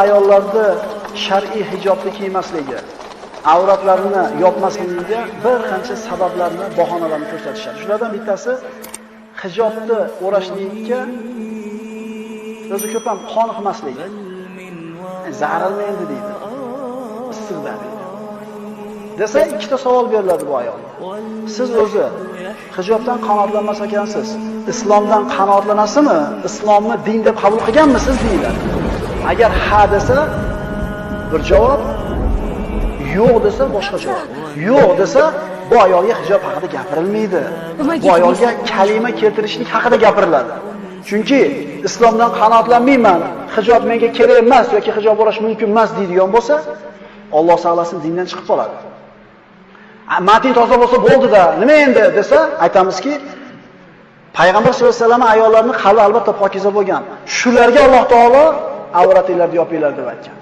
Ayollarni shar'iy hijobni kiymasligi, avratlarini yopmasligiga bir qancha sabablarni, bahonalarni ko'rsatishadi. Shulardan bittasi hijobni o'rashlikka o'zi ko'p ham qoniqmasligi. Zarilmi endi deydi. Issiqda deydi. Desa ikkita savol beriladi bu ayolga. Siz o'zi hijobdan qanoatlanmas ekansiz, islomdan qanoatlanasizmi? Islomni din deb qabul qilganmisiz deyiladi. Agar ha desa bir javob, yo'q desa boshqa javob. Yo'q desa bu ayolga hijob haqida gapirilmaydi. Bu ayolga kalima keltirishlik haqida gapiriladi. Chunki islomdan qanoatlanmayman, hijob menga kerak emas yoki hijob o'rash mumkin emas deydigan bo'lsa, Alloh saqlasin dindan chiqib qoladi. Matin toza bo'lsa bo'ldi-da, nima endi desa, aytamizki, Payg'ambar sollallohu alayhi vasallam ayollarning qalbi albatta pokiza bo'lgan. Shularga Alloh taolo avratinglarni yopinglar deb aytgan.